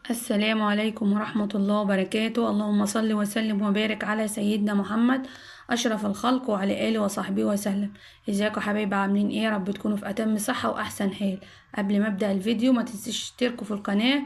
السلام عليكم ورحمة الله وبركاته. اللهم صل وسلم وبارك على سيدنا محمد أشرف الخلق وعلى آله وصحبه وسلم. ازيكم حبايبي، عاملين ايه؟ يا رب تكونوا في أتم صحة وأحسن حال. قبل ما أبدأ الفيديو ما تنسيش تشتركوا في القناة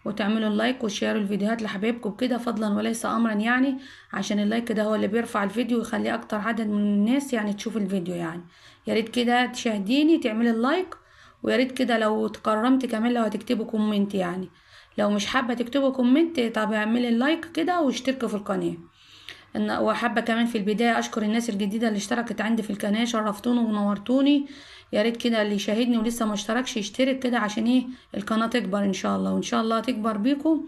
وتعملوا ال like وشيروا الفيديوهات لحبايبكم كده، فضلا وليس أمرا، يعني عشان ال like ده هو اللي بيرفع الفيديو ويخلي أكتر عدد من الناس يعني تشوف الفيديو. يعني يا ريت كده تشاهديني تعملي ال like، ويا ريت كده لو تكرمت كمان لو هتكتبوا comment، يعني لو مش حابة تكتبوا comment طب اعملي ال like كده واشتركوا في القناة. وحابة كمان في البداية اشكر الناس الجديدة اللي اشتركت عندي في القناة، شرفتوني ونورتوني. يا ريت كده اللي يشاهدني ولسه ما اشتركش يشترك كده عشان ايه القناة تكبر ان شاء الله، وان شاء الله تكبر بيكم.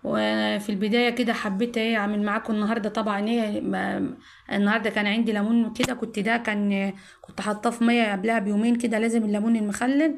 وفي البداية كده حبيت ايه اعمل معاكم النهارده، طبعا ايه النهارده كان عندي ليمون كده، كنت ده كان كنت حاطاه في مية قبلها بيومين كده. لازم الليمون المخلل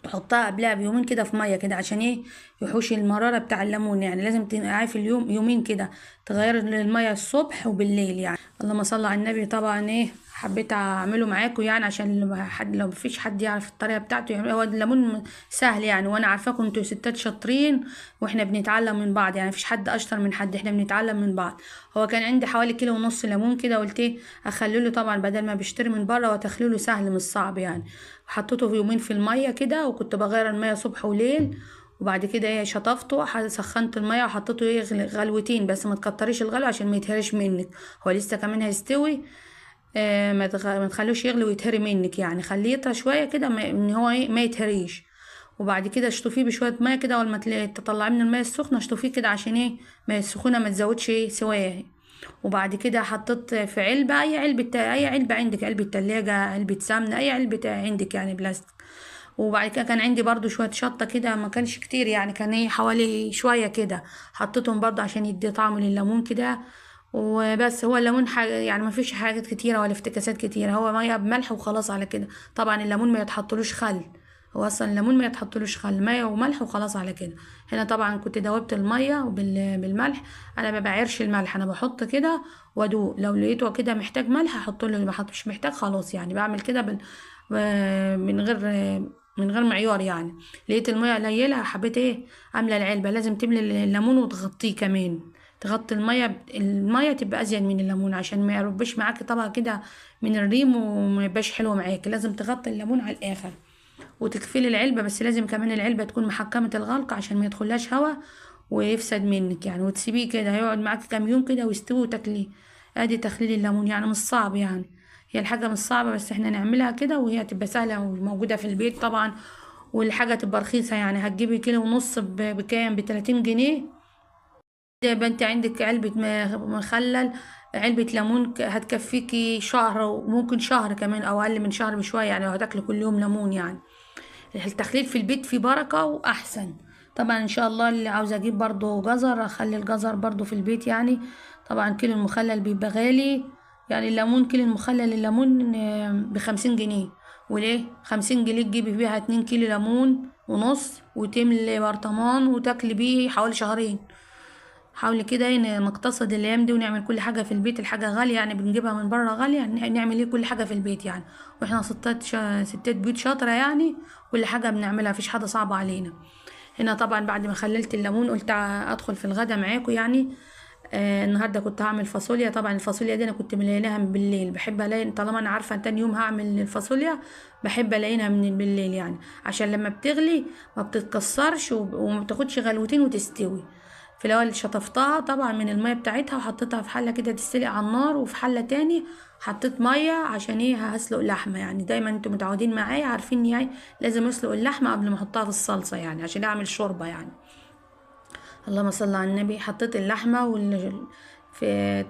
تحطها قبلها بيومين كده في مية كده عشان ايه يحوش المرارة بتاع الليمون، يعني لازم تنقعيه في اليوم يومين كده، تغير المية الصبح وبالليل يعني. اللهم صل على النبي. طبعا ايه حبيت اعمله معاكم يعني عشان حد لو مفيش حد يعرف الطريقة بتاعته يعني. هو الليمون سهل يعني، وانا عارفاكم انتوا ستات شاطرين واحنا بنتعلم من بعض، يعني مفيش حد اشطر من حد، احنا بنتعلم من بعض. هو كان عندي حوالي 1.5 كيلو ليمون كده، قلت ايه اخلله طبعا بدل ما بشتري من بره، وتخليله سهل مش صعب يعني. حطيته في يومين في المية كده، وكنت بغير المية صبح وليل. وبعد كده ايه شطفته، سخنت المية وحطيته ايه غلوتين بس، ما تكتريش الغلو عشان ما يتهرش منك، هو لسه كمان هيستوي. ما تخلوش يغلي ويتهري منك يعني، خليه يطرى شوية كده ان هو ايه ما يتهريش. وبعد كده اشطفيه بشوية مية كده، اول ما تطلعيه من المية السخنة اشطفيه كده عشان ايه ما السخونه ما تزودش ايه سواه. وبعد كده حطيت في علبة، اي علبة، اي علبة عندك، علبة تلاجة، علبة سمنه، اي علبة عندك يعني بلاستيك. وبعد كده كان عندي برضو شوية شطه كده، ما كانش كتير يعني، كان ايه حوالي شوية كده، حطيتهم برضو عشان يدي طعم لليمون كده وبس. هو الليمون حاجة يعني ما فيش حاجات كتيرة ولا افتكاسات كتيرة، هو مية بملح وخلاص على كده. طبعا الليمون ما يتحطلوش خل، هو اصلا الليمون ما يتحطلوش خل، مية وملح وخلاص على كده. هنا طبعا كنت دوبت المية بالملح، انا ما بعيرش الملح، انا بحط كده وادوق، لو لقيته كده محتاج ملح احط له، ما حطش محتاج خلاص يعني، بعمل كده من غير معيار يعني. لقيت المية قليله حبيت ايه عامله العلبة، لازم تملي الليمون وتغطيه كمان، تغطي المية، المية تبقى ازيد من الليمون عشان ما يربش معاكي طبقه كده من الريم وما يبقاش حلو معاكي. لازم تغطي الليمون على الاخر وتقفلي العلبة، بس لازم كمان العلبة تكون محكمة الغلق عشان ما يدخلهاش هوا ويفسد منك يعني. وتسيبيه كده هيقعد معاكي كام يوم كده ويستوي وتاكليه. ادي تخليل الليمون يعني، مش صعب يعني، هي الحاجة مش صعبة بس احنا نعملها كده وهي تبقى سهلة وموجودة في البيت طبعا، والحاجة تبقى رخيصة يعني. هتجيبي 1.5 كيلو بكام؟ ب30 جنيه. يبقى انت عندك علبة مخلل، علبة ليمون هتكفيكي شهر، وممكن شهر كمان او اقل من شهر بشوية يعني، لو هتاكلي كل يوم ليمون يعني. التخليل في البيت فيه بركة واحسن طبعا. ان شاء الله اللي عاوزة اجيب برضو جزر، اخلي الجزر برضو في البيت يعني. طبعا كيلو المخلل بيبقى غالي يعني، الليمون كيلو المخلل الليمون ب50 جنيه، وليه 50 جنيه تجيبي بيها 2 كيلو ليمون ونص وتملي برطمان وتاكلي بيه حوالي شهرين. حاولي كده نقتصد الايام دي ونعمل كل حاجة في البيت. الحاجة غالية يعني، بنجيبها من بره غالية، نعمل ايه كل حاجة في البيت يعني، واحنا ستات بيوت شاطرة يعني، كل حاجة بنعملها مفيش حاجة صعبة علينا. هنا طبعا بعد ما خللت الليمون قلت ادخل في الغدا معاكم يعني. النهارده كنت هعمل فاصوليا. طبعا الفاصوليا دي انا كنت مليناها من بالليل، بحب الاقي طالما انا عارفه تاني يوم هعمل الفاصوليا بحب الاقيها من بالليل يعني، عشان لما بتغلي ما بتتكسرش وما بتاخدش غلوتين وتستوي. في الاول شطفتها طبعا من المية بتاعتها وحطيتها في حله كده تتسلق على النار، وفي حله تاني حطيت مية عشان ايه هسلق لحمه يعني. دايما انتوا متعودين معايا عارفين يعني لازم اسلق اللحمة قبل ما احطها في الصلصه يعني عشان اعمل شوربة يعني. اللهم صل على النبي. حطيت اللحمة في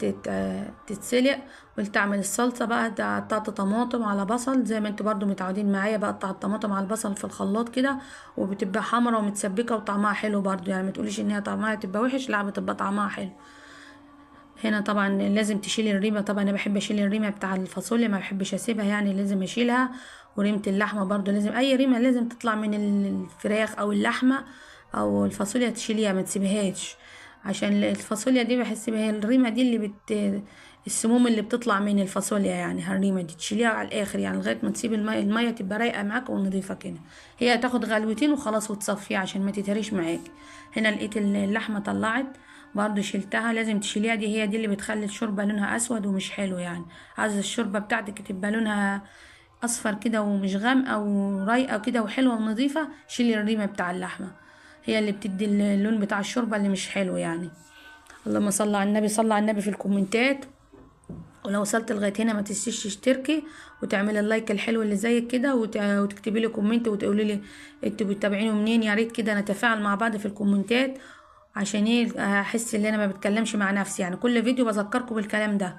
تتسلق، قلت اعمل الصلصه بقى. قطعت طماطم على بصل زي ما انتوا برضو متعودين معايا، بقطع الطماطم على البصل في الخلاط كده، وبتبقى حمرا ومتسبكه وطعمها حلو برضو يعني، ما تقوليش ان هي طعمها تبقى وحش، لا بتبقى طعمها حلو. هنا طبعا لازم تشيلي الريمه، طبعا انا بحب اشيل الريمه بتاع الفاصوليا، ما بحبش اسيبها يعني، لازم اشيلها. وريمه اللحمة برضو لازم، اي ريمه لازم تطلع من الفراخ او اللحمة او الفاصوليا تشيليها ما تسيبهاش. عشان الفاصوليا دي بحس بها الريمه دي اللي السموم اللي بتطلع من الفاصوليا يعني. الريمه دي تشيليها على الاخر يعني لغاية ما تسيب المية تبقى رايقة معاك ونضيفه كده. هي تاخد غلوتين وخلاص وتصفيها عشان ما تتهريش معاك. هنا لقيت اللحمة طلعت برضو، شلتها. لازم تشيليها دي، هي دي اللي بتخلي الشوربة لونها اسود ومش حلو يعني. عايزه الشوربة بتاعتك تبقى لونها اصفر كده ومش غامقه ورايقه كده وحلوه ونظيفه، شيلي الريمه بتاع اللحمة، هي اللي بتدي اللون بتاع الشوربة اللي مش حلو يعني. اللهم صل على النبي، صل على النبي في الكومنتات. ولو وصلت لغاية هنا ما تنسيش تشتركي وتعملي ال like الحلو اللي زي كده، وتكتبي لي comment وتقولي لي انتوا بتتابعينه منين. يا ريت كده نتفاعل مع بعض في الكومنتات، عشان ايه احس ان انا ما بتكلمش مع نفسي يعني، كل فيديو بذكركم بالكلام ده.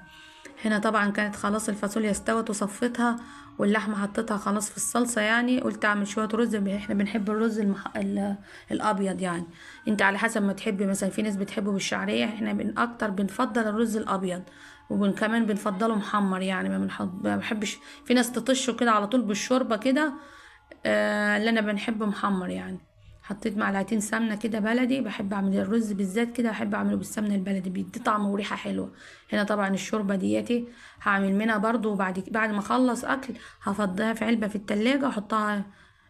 هنا طبعا كانت خلاص الفاصوليا استوت وصفيتها، واللحمة حطيتها خلاص في الصلصه يعني. قلت اعمل شوية رز، احنا بنحب الرز الابيض يعني، انت على حسب ما تحبي. مثلا في ناس بتحبه بالشعريه، احنا اكتر بنفضل الرز الابيض، وكمان بنفضله محمر يعني. ما بحبش في ناس تطشه كده على طول بالشوربه كده، اللي انا بنحبه محمر يعني. حطيت معلقتين سمنه كده بلدي، بحب اعمل الرز بالذات كده بحب اعمله بالسمنه البلدي، بيدي طعم وريحه حلوة. هنا طبعا الشوربة دياتي هعمل منها برضو، وبعد ما اخلص اكل هفضيها في علبة في التلاجة، واحطها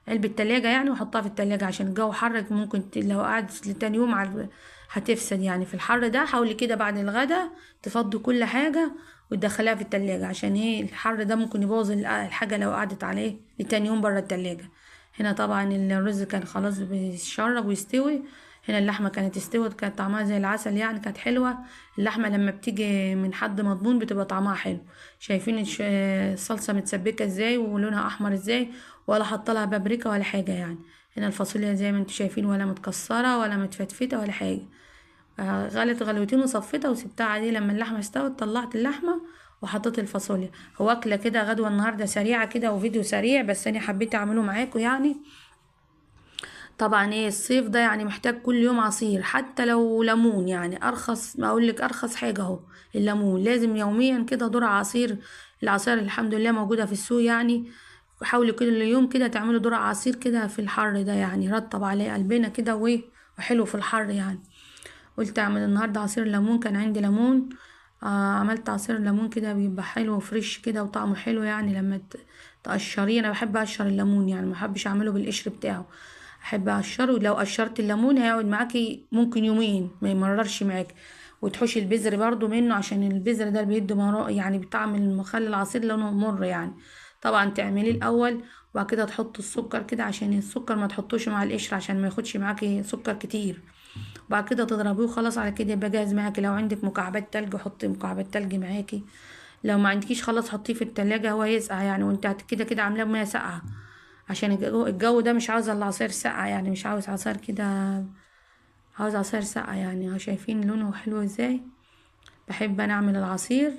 علبة التلاجة يعني، واحطها في التلاجة عشان الجو حر، ممكن لو قعدت لتاني يوم هتفسد يعني في الحر ده. حاولي كده بعد الغدا تفضي كل حاجة وتدخليها في التلاجة، عشان ايه الحر ده ممكن يبوظ الحاجة لو قعدت عليه لتاني يوم بره التلاجة. هنا طبعا الرز كان خلاص بيتشرب ويستوي. هنا اللحمة كانت استوت، كانت طعمها زي العسل يعني، كانت حلوة. اللحمة لما بتيجي من حد مضمون بتبقى طعمها حلو. شايفين الصلصه متسبكه ازاي ولونها احمر ازاي، ولا حاطه لها بابريكا ولا حاجة يعني. هنا الفاصوليا زي ما انتم شايفين ولا متكسره ولا متفتفته ولا حاجة، غلت غلوتين وصفيتها وسبتها عليه. لما اللحمة استوت طلعت اللحمة وحطيت الفاصوليا. هو اكله كده غدوه النهارده سريعة كده وفيديو سريع، بس انا حبيت اعمله معاكم يعني. طبعا ايه الصيف ده يعني محتاج كل يوم عصير، حتى لو ليمون يعني، ارخص ما اقول لك ارخص حاجة اهو الليمون، لازم يوميا كده دور عصير. العصير الحمد لله موجودة في السوق يعني، حاولي كل يوم كده تعملوا دور عصير كده في الحر ده يعني، رطب عليه قلبنا كده وحلو في الحر يعني. قلت اعمل النهارده عصير ليمون، كان عندي ليمون، عملت عصير ليمون كده بيبقى حلو وفريش كده وطعمه حلو يعني. لما تقشريه، انا بحب اقشر الليمون يعني، ما بحبش اعمله بالقشر بتاعه، احب اقشره. لو قشرت الليمون هيقعد معاكي ممكن يومين ما يمررش معاكي. وتحوشي البذر برضو منه، عشان البذر ده بيدي يعني بطعم المخلل العصير لونه مر يعني. طبعا تعمليه الاول وبعد كده تحطي السكر كده، عشان السكر ما تحطوش مع القشر عشان ما ياخدش معاكي سكر كتير. وبعد كده تضربيه وخلاص على كده يبقى جاهز معاكي. لو عندك مكعبات تلج حطي مكعبات تلج معاكي، لو ما عندكيش خلاص حطيه في التلاجة هو يسقع يعني، وانت كده كده عاملاه بميه ساقعه، عشان الجو ده مش عاوز الا عصير ساقع يعني، مش عاوز عصير كده، عاوز عصير ساقع يعني. اهو شايفين لونه حلو ازاي. بحب انا اعمل العصير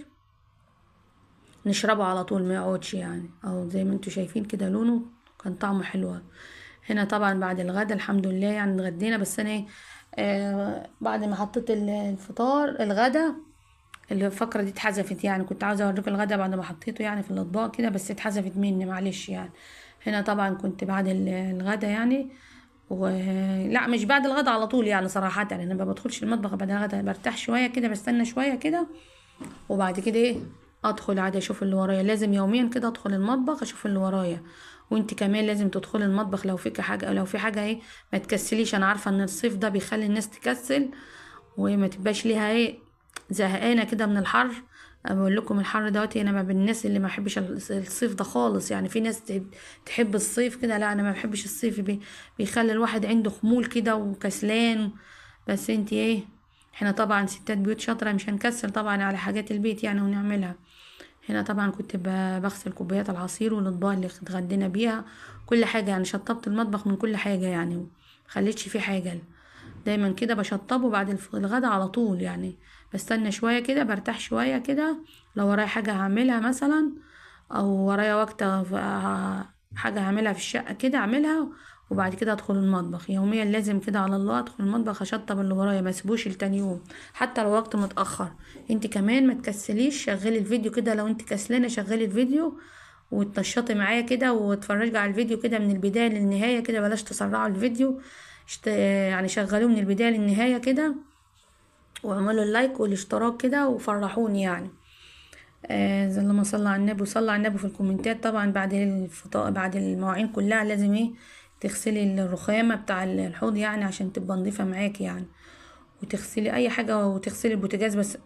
نشربه على طول ما يقعدش يعني، اهو زي ما انتوا شايفين كده لونه كان طعمه حلو. هنا طبعا بعد الغدا الحمد لله يعني اتغدينا، بس انا بعد ما حطيت الفطار الغدا الفقرة دي اتحذفت يعني، كنت عاوزه اوريكم الغدا بعد ما حطيته يعني في الاطباق كده، بس اتحذفت مني معلش يعني. هنا طبعا كنت بعد الغدا يعني، لا مش بعد الغدا على طول يعني، صراحة انا ما بدخلش المطبخ بعد الغدا، برتاح شوية كده، بستنى شوية كده وبعد كده ايه ادخل عادي اشوف اللي ورايا. لازم يوميا كده ادخل المطبخ اشوف اللي ورايا، وانت كمان لازم تدخلي المطبخ لو فيك حاجة، لو في حاجة ايه ما تكسليش. انا عارفه ان الصيف ده بيخلي الناس تكسل وما تبقاش ليها ايه زهقانه كده من الحر. بقول لكم الحر دوت انا ما بالناس اللي ما بحبش الصيف ده خالص يعني. في ناس تحب الصيف كده، لا انا ما بحبش الصيف، بيخلي الواحد عنده خمول كده وكسلان. بس انت ايه، احنا طبعا ستات بيوت شاطرة مش هنكسل طبعا على حاجات البيت يعني ونعملها. هنا طبعا كنت بغسل كوبايات العصير والاطباق اللي اتغدينا بيها كل حاجة يعني، شطبت المطبخ من كل حاجة يعني، مخليتش فيه حاجة. دايما كده بشطبه بعد الغدا على طول يعني، بستنى شوية كده برتاح شوية كده، لو ورايا حاجة هعملها مثلا او ورايا وقت حاجة هعملها في الشقة كده اعملها، وبعد كده ادخل المطبخ. يوميا لازم كده على الله ادخل المطبخ اشطب اللي ورايا، ما اسيبوش لتاني يوم حتى لو وقت متاخر. انت كمان ما تكسليش، شغلي الفيديو كده، لو انت كسلانه شغلي الفيديو وتنشطي معايا كده وتفرجي على الفيديو كده من البداية للنهاية كده، بلاش تسرعوا الفيديو يعني، شغلوه من البداية للنهاية كده. واعملوا ال like والاشتراك كده وفرحوني يعني. اللهم صل على النبي وصلى على النبي في الكومنتات. طبعا بعد الفطاء بعد المواعين كلها لازم ايه تغسلي الرخامة بتاع الحوض يعني عشان تبقى نظيفة معاكي يعني، وتغسلي اي حاجة، وتغسلي البوتاجاز. بس